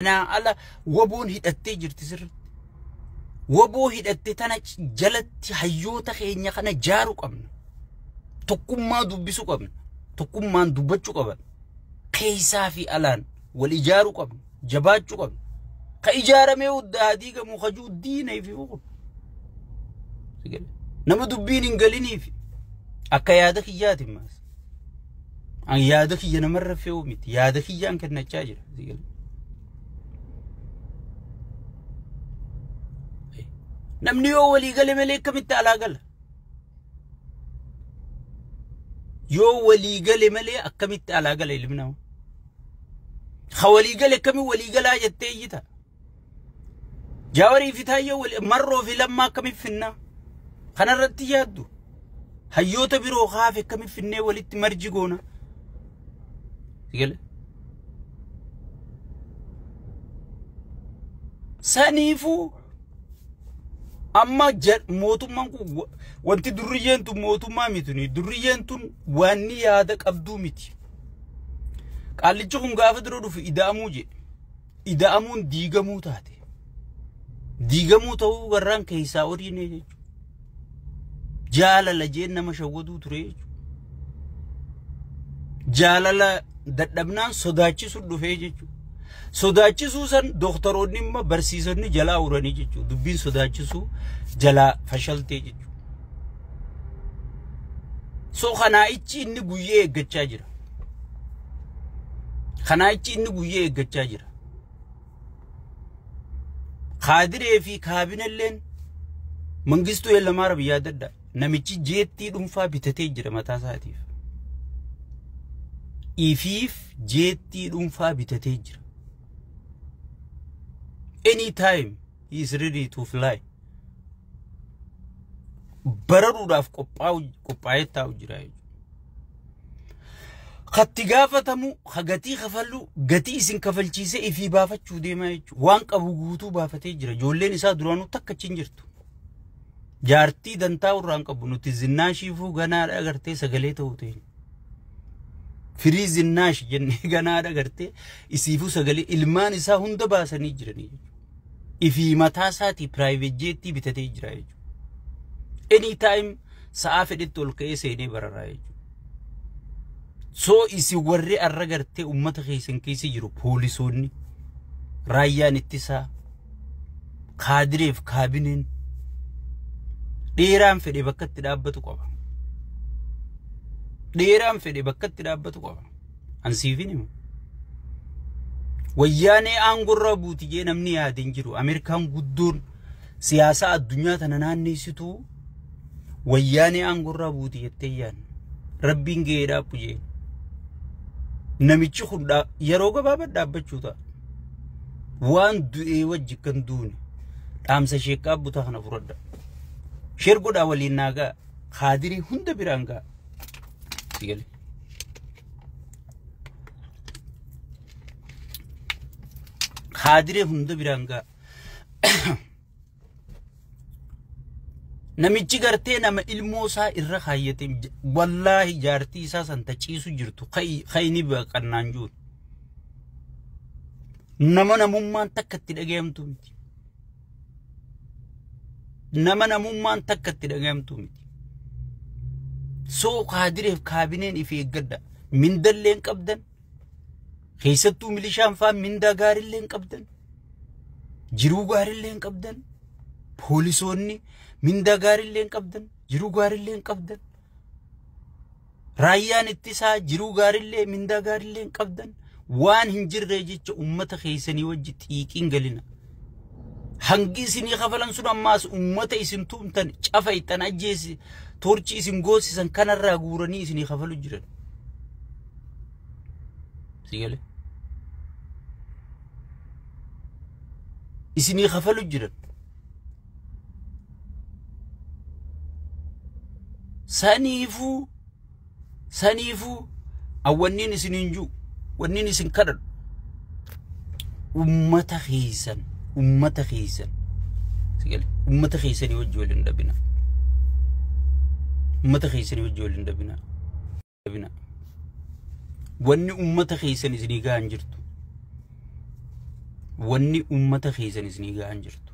Kanaa ala waboon hidhattee jirti sirriitti. Waboo hidhatte tana jalatti hayyoota keenya kana jaaruu qabna. Tokkummaa dubbisuu qabna. Tokkummaan dubbachuu qabna. Keessaa fi alaan wal ijaaruu qabna. Jabaachuu qabna. Ka ijaaramee huddaa diigamu kajuu diina fi kun. Nama dubbiin hin galiniif akka yaada kiyyaati maas. An yaada kiyya namarra fe'uu miti. Yaada kiyyaan kennachaa jira. Namni yoo walii gale malee akkamitti alaa gala? Yoo walii gale malee akkamitti alaa gala ilmi namaa? Ka walii gale akkamiin walii galaa jettee iyyita? Jaawarii fi Taayyee marroo fi lammaa akkamiin finnaa? Kanarratti yaaddu? Hayyoota biroo kaafe akkamiin finnee walitti marji goona? Saniifuu amma mootummaan kun wanti durriyyeen tun mootummaa miti. Durriyyeen tun waanni yaada qabduu miti. Qaallichi kun gaafa dura dhufu ida'amuu jedhe. Ida'amuun diigamuu taate. Diigamuu ta'uu garraan keessaa horiine jechuudha. Jaalala jeen nama shawwaduu ture jechuudha. Jaalala dadhabnaan sodaachisuu dhufee jechuudha. Sodaachisuu san doktoroonni immoo barsiisonni jalaa uranii jechuudha. Dubbiin sodaachisuu jalaa fashaltee jechuudha. So kanaa'ichi inni guyyee eeggachaa jira. Kanaa'ichi inni guyyee eeggachaa jira. Kaadiree fi kaabinelleen Mangistuu Hayilamaariyaam yaadadha. Namichi jeettii dhuunfaa bitatee jira mataa isaatiif. Ifiif jeettii dhuunfaa bitatee jira. Anytime he is ready to fly. Bararuudhaaf qophaa'ee taa'u jira jechuudha. Katti gaafatamu gatii kafallu gatii isin kafalchiisee ifii baafachuu deemaa jechuudha. Waan qabu guutuu baafatee jira. Ijoolleen isaa duraanuu takka achi hin jirtu. Jaartii dantaa irraan qabu nuti zinnaashiifuu ganaadha agartee sagalee ta'uu ta'e. Firii zinnaash jennee ganaadha agartee isiifuu sagalee ilmaan isaa hunda baasanii jiranii jechuudha. Ifii mataa isaatii private jettii bitatee jira jechuudha. Anytime sa'aa fedhetti ol ka'ee seenee bararaa jechuudha. So isin warri arra gartee uummata keessan keessa jiru poolisoonni raayyaan ittisaa kaadireef kaabineen dheeraan fedhe bakka itti dhaabbatu qaba. Dheeraan fedhe bakka itti dhaabbatu qaba. Ansiifin hima. Wayyaanee aangorraa buuti jee namni yaade hin jiru. Ameerikaan guddoon siyaasa addunyaa tana naanneessituu wayyaanee aangorraa buuti jettee yaadne. Rabbiin ga'ee dhaabbu jee. Namichi kun yeroo gabaabaa dhaabbachuu ta'a. Waan du'ee wajji kan duune dhaamsa sheekaa butaa kana fudhadha. Sheer godhaa waliin naagaa kaadirii hunda biraan ga'a. Kaadiree hunda biraan ga'a. Namichi gartee nama ilmoo isaa irra kaayyate wallaahi jaartii isaa san taciisu jirtu kayni baqannaan jiru. Nama namummaan takka itti dhagayamtu miti. Nama namummaan takka itti dhagayamtu miti. So kaadireef kaabineen if eeggadha. Mindallee hin qabdan. Keessattuu milishaan fa'aa mindaa gaariillee hin qabdan. Jiruu gaariillee hin qabdan. Poolisoonni mindaa gaariillee hin qabdan. Jiruu gaariillee hin qabdan. Raayyaan ittisaa jiruu gaariillee mindaa gaariillee hin qabdan. Waan hin jirre jecha uummata keessanii wajji xiiqiin galina. Hangi isinii kafalan sun ammaas uummata isin tumtan cafa ittan ajjeesi torchi isin goosisan kanarraa guuranii isinii kafalu jiran. Sigale. Isinii kafalu jiran. Saniifuu awwanniin isiniin jiru wanniin isin kadhadhu uummata keessan uummata keessan sigale uummata keessanii wajji waliin dhabina. Uummata keessanii wajji waliin dhabina. Wanni uummata keessan isinii gahan jirtu. Wanni uummata keessan isinii gahan jirtu.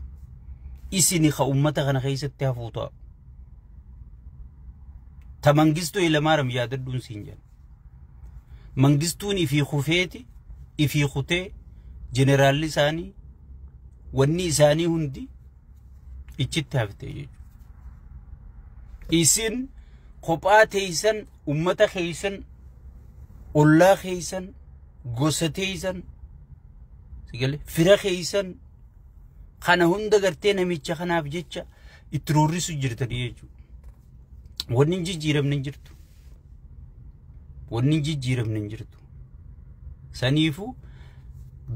Isini ka uummata kana keessatti hafuu ta'a. Ta Mangistuu Hayilamaariyaam yaadadhuun siin jedha. Mangistuun ifii kufeeti, ifii kutee, jeneraalli isaanii, wanni isaanii hundi ichitti haftee jechuudha. Isin kophaa teessan, uummata keessan, ollaa keessan, gosa teessan, fira keessan kana hunda gartee namicha kanaaf jecha itti roorrisu jirtanii jechuudha. Wanni hin jijjiiramne hin jirtu. Wanni hin jijjiiramne hin jirtu. Saniifuu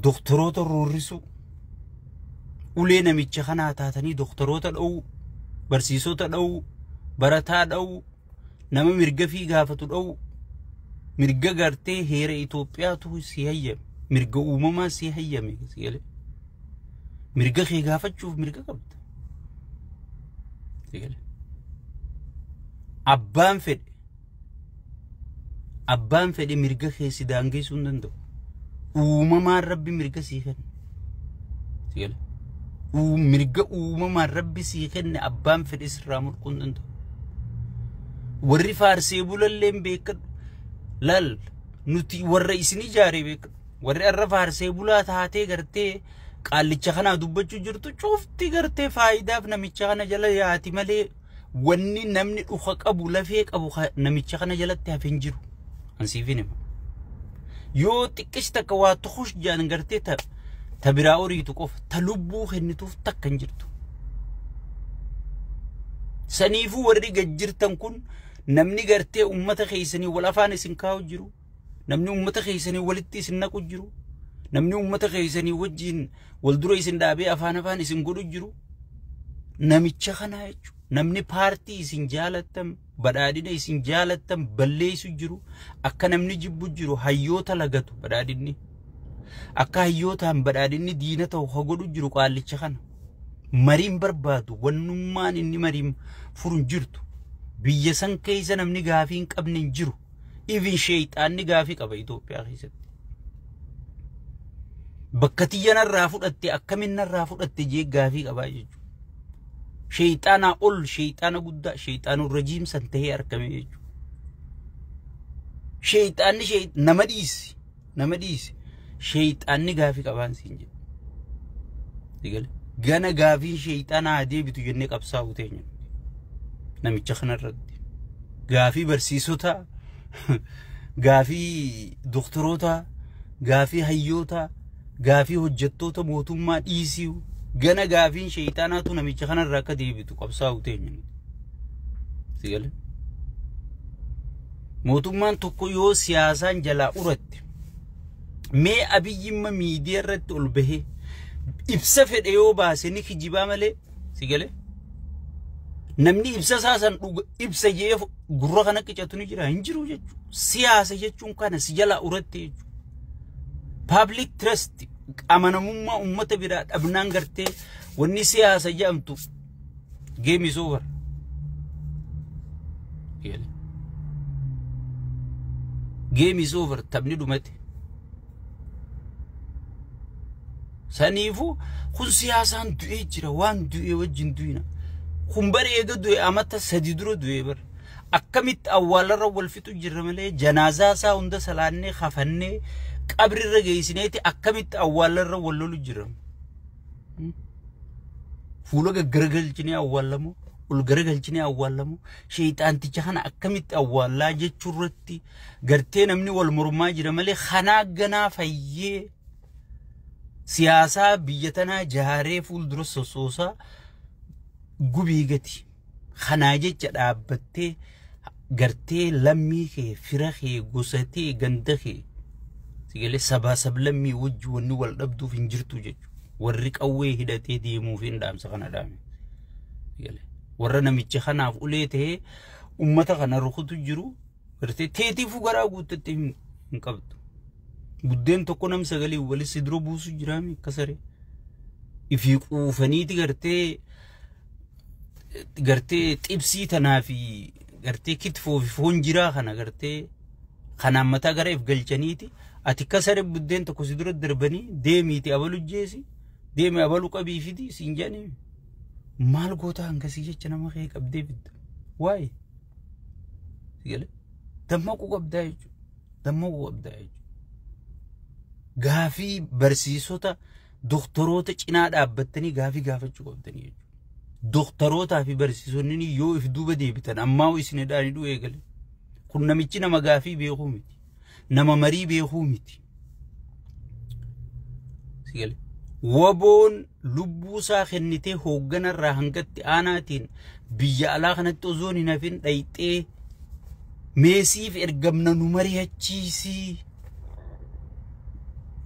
doktoroota roorrisu, ulee namicha kanaa taatanii doktoroota dha'uu, barsiisota dha'uu, barataa dha'uu, nama mirga fi gaafatu dha'uu, mirga gartee heera Itoophiyaatu si hayyame, mirga uumamaa si hayyame, mirga kee gaafachuuf mirga qabda. Abbaan fedhe mirga kee si daangeessuu hin danda'u. Uumamaan Rabbi mirga sii kenne. Mirga uumamaan Rabbi sii kenne abbaan fedhe sirraa mulquu hin danda'u. Warri faarsee bulallee hin beekadhu. Laal, nuti warra isin ijaaree beekadhu. Warri har'a faarsee bulaa taatee gartee qaallicha kanaa dubbachuu jirtu cufti gartee faayidaaf namicha kana jala yaati malee wanni namni dhuka qabu lafee qabu namicha kana jalatti hafe hin jiru. Ansiifin hima. Yoo xiqqis takka waa tukush jedhan gartee ta biraa horiitu qofa ta lubbuu kennituuf takka hin jirtu. Saniifuu warri gad jirtan kun namni gartee uummata keessanii wal afaan isin kaa'u jiru. Namni uummata keessanii walitti isin naqu jiru. Namni uummata keessanii wajjin wal dura isin dhaabee afaan afaan isin godhu jiru. Namicha kanaa jechuudha. Namni paartii isin jaalattan, badhaadhina isin jaalattan balleessu jiru. Akka namni jibbu jiru hayyoota lagatu badhaadhinni. Akka hayyootaan badhaadhinni diina ta'u ha godhu jiru qaallicha kana. Mariin barbaadu wannummaan inni mariin furu hin jirtu. Biyya san keessa namni gaafii hin qabne hin jiru. Even sheexaanni gaafii qaba Itoophiyaa keessatti. Bakka tiyya narraa fudhatte akkamiin narraa fudhatte jee gaafii qabaa jechuudha. Sheexaanaa ol sheexaana guddaa sheexaanuu rajiimsan tahee argame jechuudha. Sheexaanni nama dhiisi nama dhiisi sheexaanni gaafii qabaan siin jedhu. Gana gaafiin sheexaanaa haa deebitu jennee qabsaa'u teenya. Namicha kanarratti. Gaafii barsiisotaa, gaafii doktorootaa, gaafii hayyootaa, gaafii hojjettoota mootummaa dhiisii gana gaafiin sheexaanaatu namicha kanarraa akka deebitu qabsaa'u teenya. Sigale. Mootummaan tokko yoo siyaasaan jalaa uratte mee Abiyyimma miidiyaa irratti ol bahee ibsa fedhe yoo baase ni kijibaa malee sigale. Namni ibsa isaa san ibsa jee gurra kana qicatu ni jira hin jiru jechuudha. Siyaasa jechuun kana si jalaa uratte jechuudha. Public trust amanamummaa uummata biraa dhabnaan gartee wanni siyaasa jedhamtu game is over. Game is over taphni dhumate. Saniifuu kun siyaasaan du'ee jira waan du'ee wajjin du'ina. Kun bara eega du'e amata 3 dura du'ee bara. Akkamitti awwaalarra wal fixu jirra malee janaazaa isaa hunda salaannee kafannee qabrirra geessineeti akkamitti awwaalarra wal lolu jira. Fuula gaggaragalchinee awwaallamu, ol garagalchinee awwaallamu, sheexaanticha kana akkamitti awwaallaa jechuurratti gartee namni wal mormaa jira malee kanaa ganaa fayyee siyaasaa biyya tanaa jaaree fuuldura sossoosaa gubii gati. Kanaa jecha dhaabbattee gartee lammii kee, fira kee, gosa kee, ganda kee sigalee sabaa sablammii wajji wanni wal dhabduuf hin jirtu jechuudha. Warri qawwee hidhatee deemuuf hin dhaamsa kana dhaame. Sigalee warra namicha kanaaf ulee ta'ee uummata kana rukutu jiru gartee teetiifuu garaa guuttattee hin qabdu. Buddeen tokko nam sagalee walis dura buusu jiraami akka saree. Ifii quufaniiti gartee xibsii tanaa fi gartee kitfoo fi foon jiraa kana gartee kanaan mataa gara if galchaniiti Ati kasare buddeen tokko si dura darbanii deemiiti abalu jeesi deemi abalu qabii fidi siin jedhanii maal goota hangasii jecha nama kee qabdee fidda. Waa'ee dammaquu qabdaa jechuudha. Dammaquu qabdaa jechuudha. Gaafii barsiisota doktoroota cinaa dhaabbattanii gaafii gaafachuu qabdanii jechuudha. Doktorootaa fi barsiisonni yoo if duuba deebitan ammaa isin hidhaanii du'u eegale. Kun namichi nama gaafii beekuu miti. Nama marii beekuu miti. Waboon lubbuu isaa kennitee hoogganarraa hangatti aanaatiin biyya alaa kanatti osoo hin hafin dhayxee meesiif ergamna nu mari'achiisii.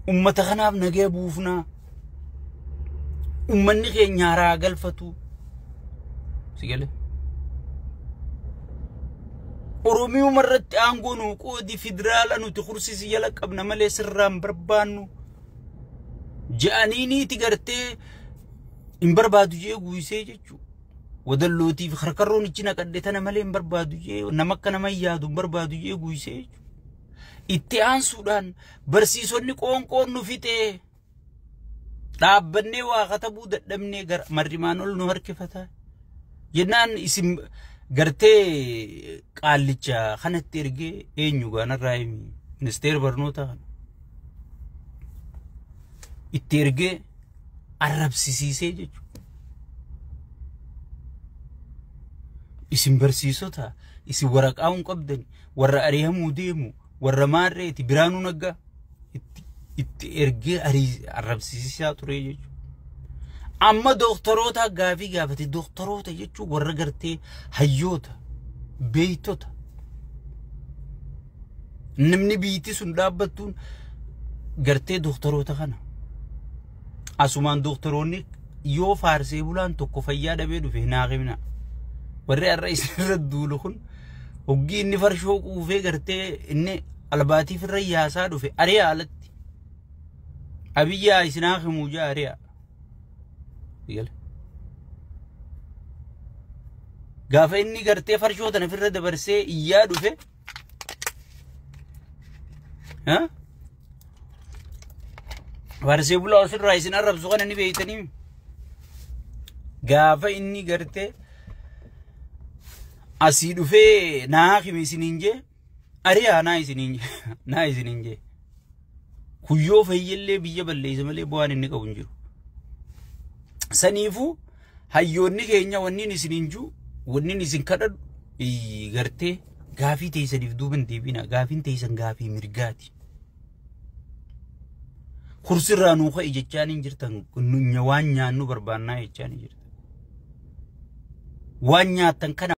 Ummata kanaaf nagaya buufnaa. Ummanni keenya haaraa galfatu. Sigale. Oromiyuma irratti aangoo nuu qoodi federaala nuti kursisi jala qabna malee sirraan barbaannu. Ja'aniiniiti gartee hin barbaadu jee guusee jechuudha. Wadallootiif harkarroon ichi naqadhe tana malee hin barbaadu jee nama akka nama yaadu hin barbaadu jee guusee jechuudha. Itti aansuudhaan barsiisonni qoonqoon nu fixee dhaabbannee waa katabuu dadhabnee marrimaan ol nu harkifata. Jennaan isin gartee qaallicha kanatti ergee eenyu gaanarraa himi ministeera barnootaa kana. Itti ergee arrabsisiisee jechuudha. Isin barsiisota isin waraqaa hin qabdan warra ari'amuu deemu warra maarreeti biraanuu naggaa itti ergee arrabsiisaa ture jechuudha. Amma doktoroota gaafii gaafate doktoroota jechuun warra gartee hayyoota beeytota namni biitti sun dhaabbattuun gartee doktoroota kana. Asumaan doktoroonni yoo faarsee bulaan tokko fayyaa dhabee dhufe naa himna. Warri har'a isinirra duulu kun hoggii inni farshoo quufee gartee inni albaatiif irra yaasaa dhufe ari'a alatti. Abiyyaa isinaa himuu jaa ari'a. Gaafa inni gartee farshoo tana ofirra dabarsee iyyaa dhufe. Faarsee bulaa osirraa isin arrabsu kana ni beeytanii. Gaafa inni gartee asii dhufee naa himi isiniin jee ari'aa naa isiniin jee naa isiniin jee kuyyoo fayyallee biyya balleessa malee bu'aan inni qabu hin jiru. Saniifuu hayyoonni keenya wanniin isiniin jiru wanniin isin kadhadhu gartee gaafii teessaniif duuba hin deebina gaafiin teessan gaafii mirgaati. Kursirraa nuu ka'i jechaan hin jirtan waan nyaannu barbaannaa jechaan hin jirtan. Waan nyaattan kana.